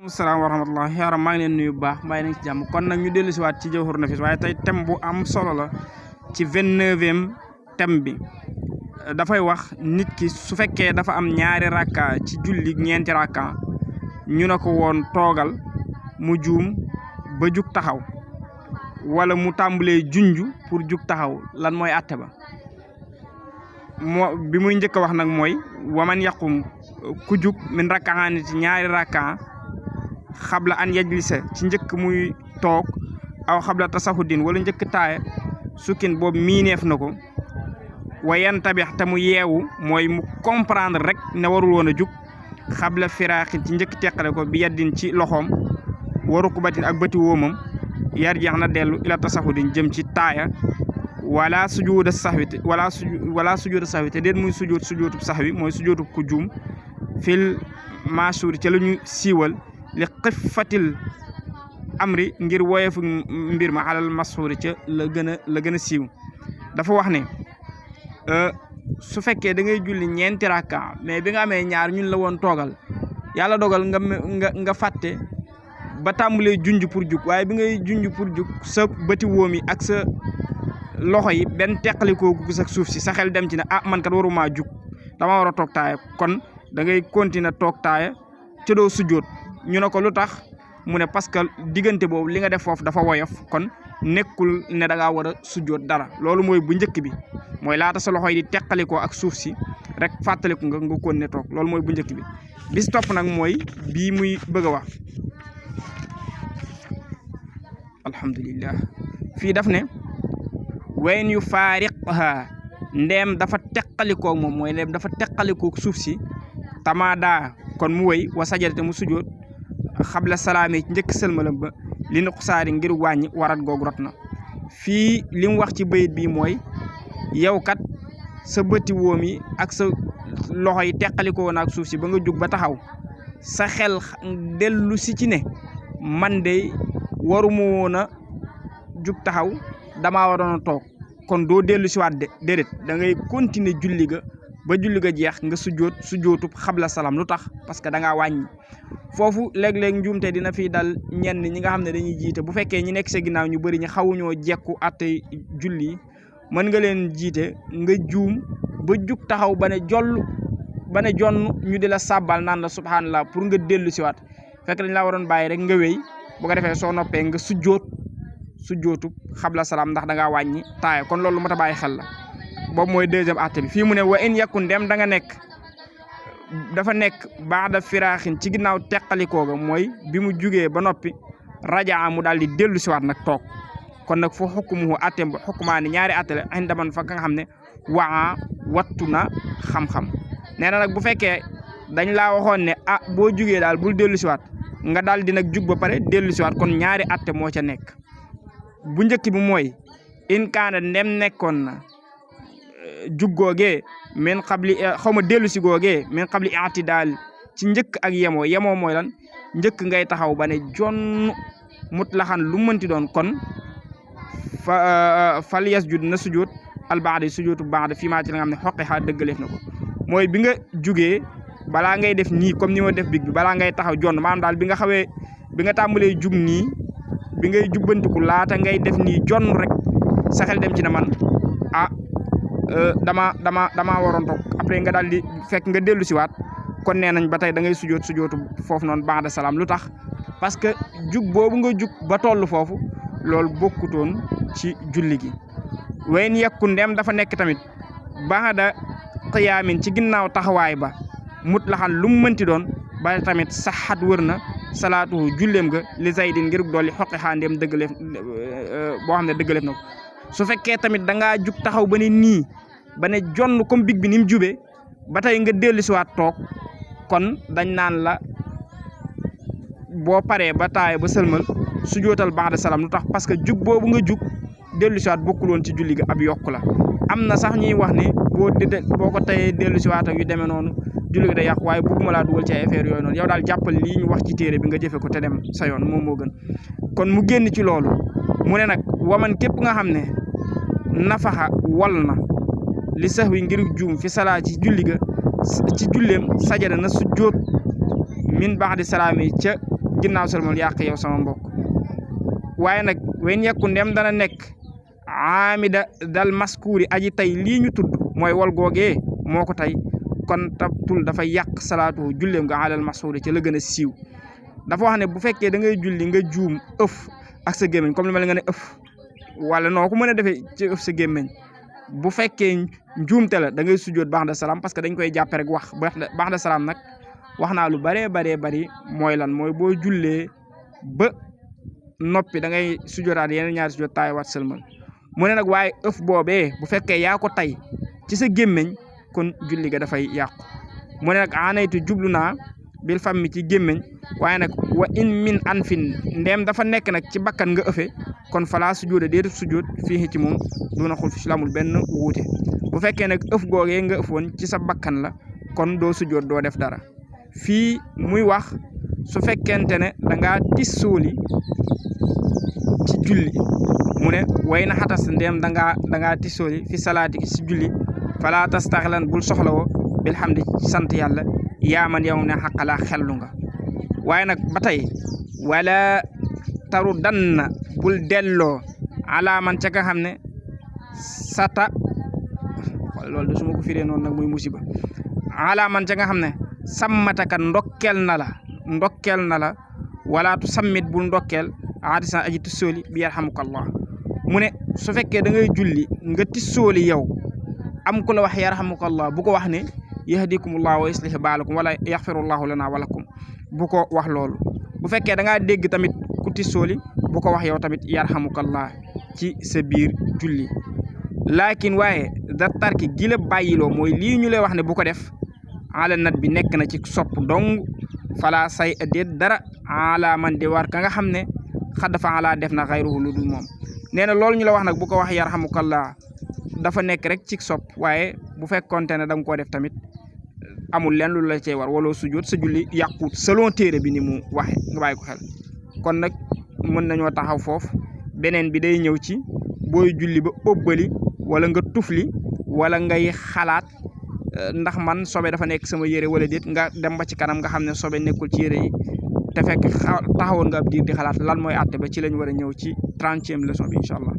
salaam wa rahmatullah yaaram maa ngi leen nuyu bu baax mbaa nañ ci jàmm kon nag ñu dellu si waat ci Jawhar Nafis waaye tey thème bu am solo la ci 29e thème bi dafay wax nit ki su fekkee dafa am ñaari rakka ci julli ñeenti rakka ñu ne ko woon toogal mu juum ba jug taxaw wala mu tàmbalee junj pour jug taxaw lan mooy àtte ba moo bi muy njëkk a wax nag mooy waman yaqum ku jug min rakkaani ci ñaari rakka xabla an yajlisa ci njëkk muy toog aw xabla tasahudin wala njëkk taaya sukkin boobu miineef na ko wayan tabix te mu yeewu mooy mu comprendre rek ne warul woon a jug xabla firaaxin ci njëkk teqale ko bi yaddin ci loxoom waru ko batin ak bëti woomam yar jeex na dellu ila tasahudin jëm ci taaya wala sujuuda sahwi wala sujuuda sahwi te déet muy sujuutub sahwi mooy sujuutub ku juum fil mashhur ca la ñu siiwal li xiffatil amri ngir woyefu mbir ma alal mashhur ca la gën a siiw dafa wax ne su fekkee da ngay julli ñeenti rakka mais bi nga amee ñaar ñun la woon toogal yàlla dogal nga fàtte ba tàmbalee junj pour jug waaye bi ngay junj pour jug sa bëti wóom yi ak sa loxo yi benn teqalikoo gu sa suuf si sa xel dem ci ne man kat waruma jug dama war a toog taaya kon da ngay continuer toog taaya ca doo sujjóot ñu ne ko lu tax mu ne parce que diggante boobu li nga def foofu dafa woyof kon nekkul ne da ngaa war a sujjóot dara loolu mooy bu njëkk bi mooy laata sa loxo yi di teqalikoo ak suuf si rek fàttaliku nga continuer toog loolu mooy bu njëkk bi bis topp nag mooy bii muy bëgg a wax alhamdulillah fii daf ne wayn yu faariqha ndeem dafa teqalikoo moom mooy ndeem dafa teqalikoo suuf si tamaada kon mu wëy wa sajadate mu sujjóot xabla salaami ci njëkk sëlmalam ba li nuqsaari ngir wàññi warat googu rot na fii li mu wax ci bayit bi mooy yow kat sa bëti woom yi ak sa loxo yi teqalikoo woon ak suuf si ba nga jug ba taxaw sa xel dellu si ci ne man de waruma woon a jug taxaw damaa waroon a toog kon doo dellu si waat déedéet da ngay continuer julli ga ba julli ga jeex nga sujjootub xabla salaam lu tax parce que da ngaa wàññi foofu léeg-léeg njuumte dina fi dal ñenn ñi nga xam ne dañuy jiite bu fekkee ñi nekk sa ginnaaw ñu bëri ñi xawuñoo jekku àtte julli mën nga leen jiite nga juum ba jug taxaw ba ne jonn ñu di la sàbbal naan la subhanallah pour nga dellu si waat fekk dañ laa waroon bàyyi rek nga wéy bu ko defee soo noppee nga sujjootub xabla salaam ndax da ngaa wàññi taaya kon loolu mat a bàyyi xel la boobu mooy deuxième àtte bi fii mu ne wa in yakun dem da nga dafa nekk baada firaaxin ci ginnaaw teqalikoo ga mooy bi mu jugee ba noppi rajaa mu daal di dellu siwaat nag toog kon nag foo xukkumuhu àtteem ba xukkumaa ni ñaari àtte la indi man fa nga xam ne waa wattu na xam-xam nee na nag bu fekkee dañ laa waxoon ne boo jugee daal bul dellu siwaat nga daal di nag jug ba pare dellu siwaat kon ñaari àtte moo ca nekk bu njëkk bi mooy in kaana ndem nekkoon na jug googee min xabli xawma dellu si googee min xabli i'tidaal ci njëkk ak yemoo mooy lan njëkk ngay taxaw ba ne jonn mutlaxan lu mënti doon kon fal yasjud na sujjóot al baada sujjóotu baada fii maa ci la nga xam ne xoqi xaa dëggaleef na ko mooy bi nga jugee balaa ngay def nii comme ni ma def big bi balaa ngay taxaw jonn maanaam daal bi nga tàmbalee jug nii bi ngay jubbantiku laata ngay def nii jonn rek sa xel dem ci ne man dama waroon toog après nga daal di fekk nga dellu siwaat kon nee nañ ba tey da ngay sujootu foofu noonu ba'da salaam lu tax parce que jug boobu nga jug ba toll foofu loolu bokkutoon ci julli gi wayn yekku ndem dafa nekk tamit ba'da qiyaamin ci ginnaaw taxawaay ba mutlaxan lu mu mënti doon ba tamit saxat wër na salaatu julleem nga li zaydin ngir dolli xoqi xaa ndem dëggaleef boo xam ne dëggaleef na ko su fekkee tamit da ngaa jug taxaw ba ne nii ba ne jonn comme big bi ni mu jubee ba tey nga dellu siwaat toog kon dañ naan la boo paree ba taaya ba sëlmal sujootal ba'da salaam lu tax parce que jug boobu nga jug dellu siwaat bokkul woon ci julli ga ab yokku la am na sax ñuy wax ne boo ko tayee dellu siwaat ak yu demee noonu julli ga day yàqu waaye bëgguma laa dugal ci ay affaire yooyu noonu yow daal jàppal lii ñu wax ci téere bi nga jëfe ko te dem sa yoon moom moo gën kon mu génn ci loolu mu ne nag waman képp nga xam ne nafaxa wal na li sax wi ngir juum fi salaa ci julleem sajada na sujjóot min ba'di salaami ca ginnaaw sëlmal yàq yow sama mbokk waaye nag wen yekku ndem dana nekk amida dal maskuuri aji tay lii ñu tudd mooy wal googee moo ko tay kon tabtul dafa yàq salaatu julleem nga alal masuuri ci la gën a siiw dafa wax ne bu fekkee da ngay julli nga juum ëf ak sa gémmiñ comme li ma la nga ne ëf wala noo ko mën a defee ci ëf sa gémmiñ bu fekkee njuumte la da ngay sujjoot ba'da salaam parce que dañ koy jàppe rek wax ba'da salaam nag wax naa lu baree bari mooy lan mooy boo jullee ba noppi da ngay sujjootaat yeneen ñaari sujjoot taayawaat sëlmal mu ne nag waaye ëf boobee bu fekkee yaa ko tay ci sa gémmiñ kon julli ga dafay yàqu mu ne nag anaytu jublu naa bil fam mi ci gémmiñ waaye nag wa in min anfin ndeem dafa nekk nag ci bakkan nga ëfe kon fala sujjóoda déetu sujjóot fii ci moom duna xul fi lamul benn wuute bu fekkee nag ëf googee nga ëf woon ci sa bakkan la kon doo sujjóot doo def dara fii muy wax su fekkente ne da ngaa tissooli ci julli mu ne way na xatas ndeem da ngaa tissooli fi salaati ci julli fala tastaxilan bul soxlawoo bil hamdi sant yàlla yaaman yow ne xaqalaa xellu nga waaye nag ba tey wala taru danna bul delloo alaaman ca nga xam ne sata loolu de su ma ko firee noonu nag muy musiba alaaman ca nga xam ne sàmmataka ndokkel na la walaatu sammit bul ndokkel aadisan aji tissooli bi yarhamukallah mu ne su fekkee da ngay julli nga tissooli yow am ku la wax yarhamukallah bu ko wax ne yahdikumullah wa yuslih baalakum wala yaxfirullahu lana walakum bu ko wax loolu bu fekkee da ngaa dégg tamit ku tissooli bu ko wax yow tamit yarhamukallah ci sa biir julli laakin waaye da tarki gi la bàyyiloo mooy lii ñu lay wax ne bu ko def ala nat bi nekk na ci sopp dong fala say déet dara ala man di war ka nga xam ne xad fa ala def na xayruhu lu dul moom nee na loolu ñu la wax nag bu ko wax yarhamukallah dafa nekk rek ci sopp waaye bu fekkonte ne da nga koo def tamit amul leen lu la cey war wala sujjóot sa julli yàquut selon téere bi ni mu waxe nga bàyyi ko xel kon nag mën nañoo taxaw foofu beneen bi day ñëw ci booy julli ba ëbbali wala nga tufli wala ngay xalaat ndax man sobe dafa nekk sama yére wala déet nga dem ba ci kanam nga xam ne sobe nekkul ci yére yi te fekk taxawoon nga ab diir di xalaat lan mooy àtte ba ci lañ war a ñëw ci 30e leçon bi incha allah